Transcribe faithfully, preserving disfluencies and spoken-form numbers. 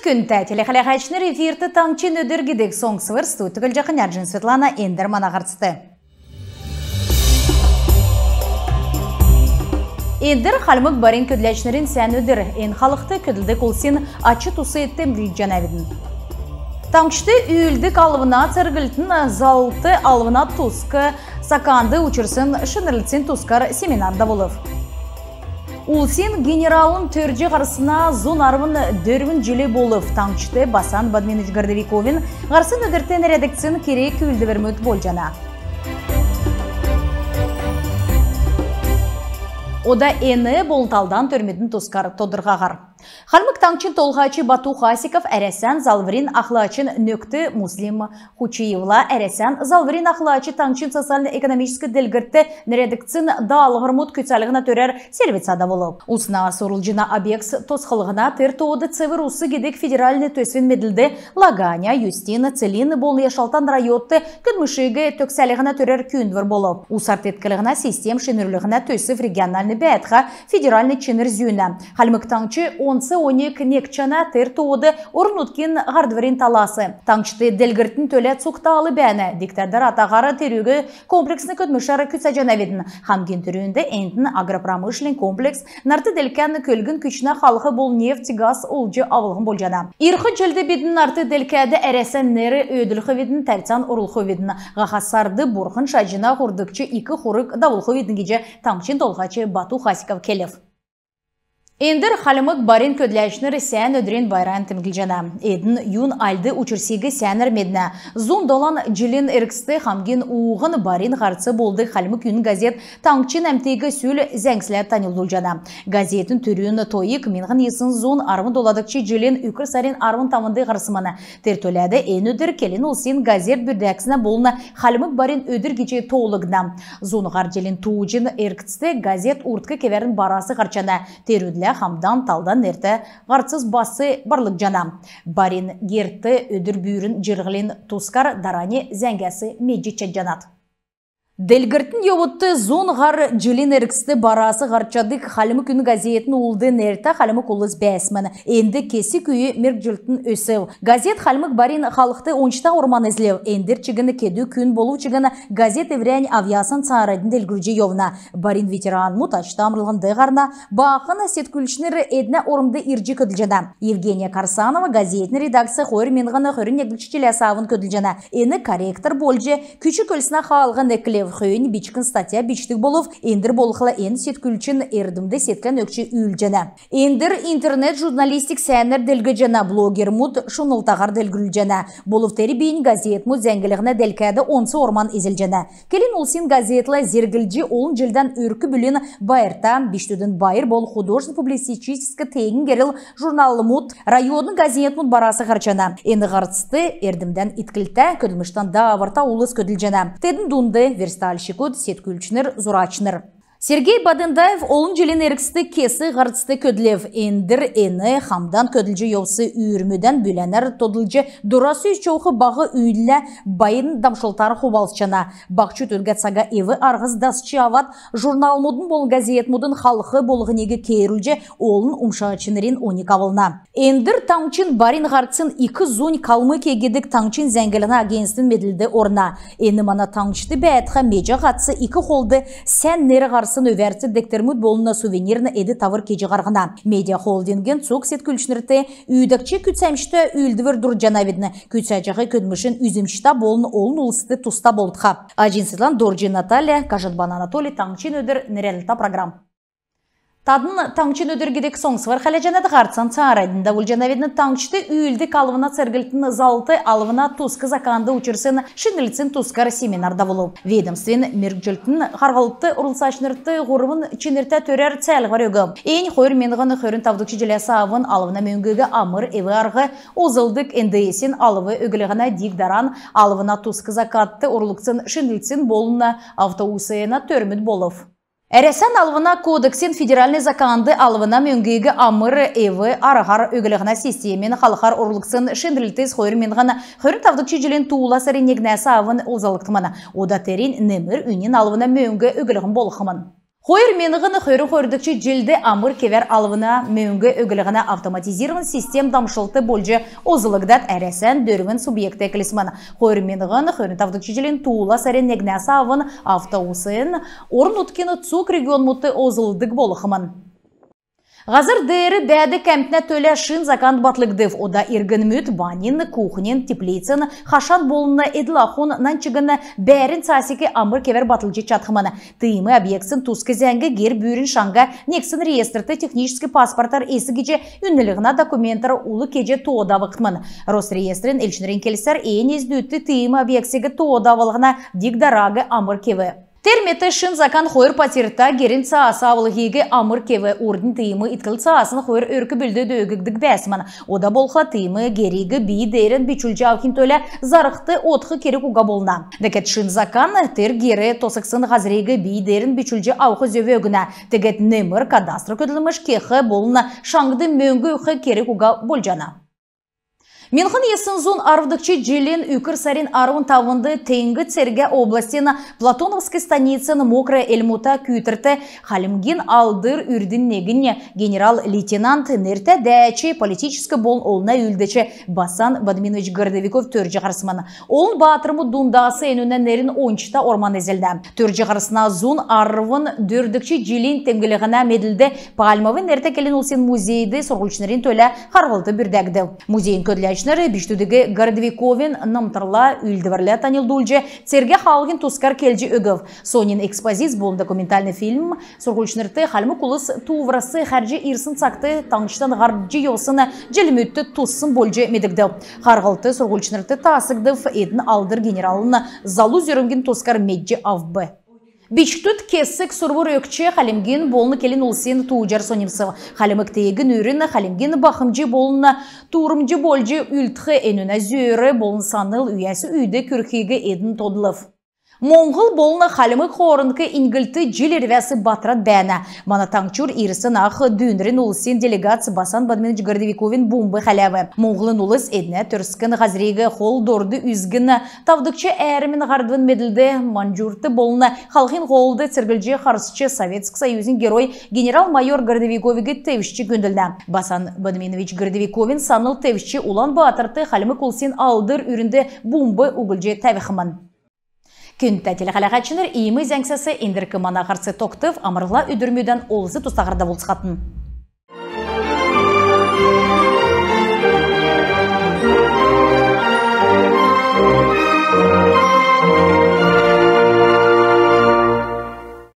Күндтә телехәләһәчнр, эфирт «Таңһчин өдр» гидг соңсвр. Студьд көдлҗәхнь Эрнҗән Светлана. Эндр мана һарцд. Эндр хальмг барин көдләчнрин сән өдр. Эн халхд көдлдг улсин ач-тусиг темдглҗәнәвидн. Таңһчд үүлддг алвна церглтин залвр алвна туск заканд учрсн шинрлтсин тускар семинар давулв. Улсин генералын төрҗ һарсна зун арвн дөрвн җил болв. Таңһчд Басан Бадьминович Городовиковин һарсн өдрт нерәдгдсн керг-үүлдврмүд болҗана. Ода эн болн талдан төрмүдин тускар тодрхаһар. Хальмг Таңһчин Толһач Бату Хасиков Әрәсән залврин ахлачин нөкд Муслим Хучиевла Әрәсән залврин ахлач таңһчин социальн-экономическ делгрлтд нерәдгдсн даалһврмуд күцәлһнә төрәр селвцә давулв. Усна сурлҗна объектс тосхлһна, тер тоод «Цевр ус» гидг федеральн төсвин медлд Лаганя, Юстин, Целинн болн Яшалтан райодт көдлмшиг төгсәлһнә төрәр күүндвр болв. Усар тетклһнә систем шинрүллһнә төсв региональн бәәтхә федеральн чинр зүүнә. Хальмг Таңһч онц оньг некҗәнә, тер тоод орн-нутгин һардврин талас. Таңһчд делгрлтин төлә цуг таал бәәнә, дигтә даратаһар терүг комплексн көдлмшәр күцәҗәнәвидн. Хамгин түрүнд эдн агропромышленн комплекс, нарт-делкән көлгн-күчнә халх болн нефть, газ олҗ авлһн болҗана. Ирх җилд бидн нарт-делкәд Әрәсән нер өөдлүлхвидн, тәвцән орулхвидн. Һаха сард бурхн шаҗна һурвдгч ик хург давулхвидн гиҗ Таңһчин Толһач Бату Хасиков келв. Эндр хальмг барин көдләчнр сән өдрин байран темдглҗәнә. Эдн юн альд учрсиг сәәнәр меднә. Зун долан җилин эргцд хамгин ууһн барин һарц болдг «Хальмг үнн» газет таңһчин әмтиг сүл зәңгслә таньлдулҗана. Газетин түрүн тойг миңһн йисн зун арвн доладгч җилин үкр сарин арвн тавнд һарсмн. Тер төләд эн өдр келн улсин газет бүрдәгдснә болн хальмг барин өдр гиҗ тоолгдна. Зун һар җилин тууҗин эргцд газет урдк кевәрн барас һарчана. Терүнлә хамдан талдан нертә һарцс бас барлгдҗана. Барин герт өдр бүрин җирһлин тускар дарани зәңгәс медҗ чадҗанат. Делгрлтин йовудт зун һар җилин эргцд барас һарчадг «Хальмг үнн» газетин улд нертә хальмг улс бәәсмн. Энд кесг үй мергҗлтн өсв. Газет хальмг барин халхд ончта орман эзлв. Эндр чигн кедү күн болв чигн газет эврәннь авъясан цааранднь делгрүлҗ йовна. Барин ветеранмуд ачта амрлһнд һарна, баахн сеткүлчнр эднә ормд ирҗ көдлҗәнә. Евгения Карсанова газетин редакцд хойр миңһн хөрн негдгч җиләс авн көдлҗәнә. Эн корректор болҗ күч-көлснә хаалһан эклв. Хөөннь бичкн статья бичдг болв. Эндр болхла эн сеткүлчин эрдмд седклән өгч үүлдҗәнә. Эндр интернет-журналистик сәәнәр делгрҗәнә, блогермуд шунлтаһар делгрүлҗәнә. Болв тер бийнь газетмуд зәңглһнә делкәд онц орман эзлҗәнә. Келн улсин газетлә зерглҗ олн җилдән өрк-бүлин байрта, бичкдүдин байр болн художественно-публицистическ «Теегин герл» журналмуд, района газетмуд барас һарчана. Эн һарцд эрдмдән итклтә, көдлмштән дааврта улс көдлҗәнә. Тедн дунд верстальщикуд, сеткүлчнр, зурачнр. Сергей Бадендаев олн җилин эргцд кесг һарцд көдлв. Эндр эн хамдан көдлҗ йовсн үүрмүдән бүләнәр тодлҗ, дорас үзҗәх баһ үнлә байн дамшлтар хувалцҗана. Баһчуд өдгә цага эв-арһс дасч авад, журналмудын болн газетмудын халх болһниг кеерүлҗ, олн умшачнрин оньг авлна. Эндр таңһчин барин һарцин ик зунь «Калмыкия» гидг таңһчин зәңглһнә агентствин медлд орна. Эн мана таңһчд бәәтхә меҗә һатц ик холд сән нер һарсн өвәрц дегтрмүд болн сувенирн эд-тавр кеҗ һарһна. Медиахолдингин цуг сеткүлчнрт, үүдәгч күцәмҗтә үүлдвр дурдҗанавидн. Күцәҗәх көдлмшнь үзмҗтә болн олн улст туста болтха. Аҗин Светлана, Дорҗин Наталья, Кажадбан Анатолий. «Таңһчин өдр» нерәдлтә программ. Тадн «Таңһчин өдр» гидг соңсвр хәләҗәнәт. Һарцан цааранднь давулҗанавидн. Таңһчд үүлддг алвна церглтин залвр алвна туск заканд учрсн шинрлтсин тускар семинар давулв. Ведомствин мергҗлтин харһлтд орлцачнрт һурвн чинртә төрәр цәәлһвр өгв. Эннь хойр миңһн хөрн тавдгч җиләс авн алвна мөңгиг амр эв-арһ олзлдг НДС-ин алв өглһнә диг-даран, алвна туск закандт орулгдсн шинрлтсин болн автоусна төрмүд болв. Әрәсән алвна кодексин федеральн заканд алвна мөңгиг амр эв-арһар өглһнә системин халхар орулгдсн шинрлтс хойр миңһн хөрн тавдгч җилин туула сарин негнәс авн олзлгдхмн. Ода тернь немр үнин алвна мөңг өглһн болхмн. Хойр миңһн хөрн хойрдгч җилд амр кевәр алвна мөңг өглһнә автоматизированн систем дамшлт болҗ олзлгдад, Әрәсән дөрвн субъект эклсмн. Хойр миңһн хөрн тавдгч җилин туула сарин негнәс авн автоусн орн-нутгин цуг регионмудт олзлгддг болхмн. Һазр деер бәәдг әмтнә төлә шин закан батлгдв. Ода иргнмүд банин, кухнин, теплицин, хашан болн эдл-ахун, нань чигн бәәрн цаасиг амр кевәр батлҗ чадхмн. Тиим объектсин туск зәңг гер-бүүрин шаңһа негдсн реестрт техническ паспортар эс гиҗ үнллһнә документар ул кеҗ тоод авгдхмн. Росреестрин элчнрин келсәр, эн эздүдт тиим объектсиг тоод авлһна диг-дараг амр кев. Тер мет шин закан хойр патьрта герин цаас авлһиг амр кев. Урднь тиим иткл цаасн хойр өрк-бүлд өггддг бәәсмн. Ода болхла тиим гериг бий деерән бичүлҗ авхин төлә зарһд одх керг уга болна. Дәкәд шин закан тер гер тосхсн һазриг бий деерән бичүлҗ авх зөв өгнә. Тегәд немр кадастр көдлмш кех болн шаңд мөңг өгх керг уга болҗана. Миңһн йисн зун арвдгч җилин үкр сарин арвн тавнд Теңг цергә областин Платоновск станицин Мокрая Эльмута күүтрт Хальмгин алдр үрдин негнь генерал-лейтенант, нертә дәәч, политическ болн олна үүлдәч Басан Бадьминович Городовиков төрҗ һарсмн. Олн баатрмуд дундас энүнә нернь ончта орман эзлнә. Төрҗ һарсна зун арвн дөрвдгч җилин темдглһнә медлд Пальмовин нертә келн улсин музейд сурһульчнрин төлә харһлт бүрдәгдв. Музейин көдләчнр бичкдүдиг Городовиковин намтрла, үүлдврлә таньлдулҗ, цергә хаалһин тускар келҗ өгв. Соньн экспозиц болн документальн фильм сурһульчнрт хальмг улс тууврас хәрҗ ирсн цагт таңһчдан һардҗ йовсн җилмүдт туссн болҗ медгдв. Харһлт сурһульчнрт таасгдв, эдн алдр генералын залу зөрмгин тускар медҗ авв. Бичкдүд кесг сурвр өгч, хальмгин болн келн улсин тууҗар соньмсв. Хальмг теегин үрн хальмгин бахмҗ болн туурмҗ болҗ үлдх, энүнә зөөр болн санл үйәс үйд күрхиг эдн тодлв. Моңһл болн хальмг хоорндк иньгллт җил ирвәс батрад бәәнә. Мана таңһчур ирсн ах дүүнрин улсин делегац Басан Бадьминович Городовиковин бумб хәләв. Моңһлын улс эднә төрскн һазриг хол дорд үзгин тавдгч әәрмин һардврин медлд Манҗурт болн Халхин һолд церглҗ харсч, Советск Союзин Герой генерал-майор Городовиковиг тевчҗ күндлнә. Басан Бадьминович Городовиковин санл тевчҗ, Улан-Баторт хальмг улсин алдр үрнд бумб углҗ тәвхмн. Күндтә телехәләһәчнр, иим зәңгсәс эндрк мана һарц тогтв. Амрлһна өдрмүдән олз-тустаһар давулцхатн.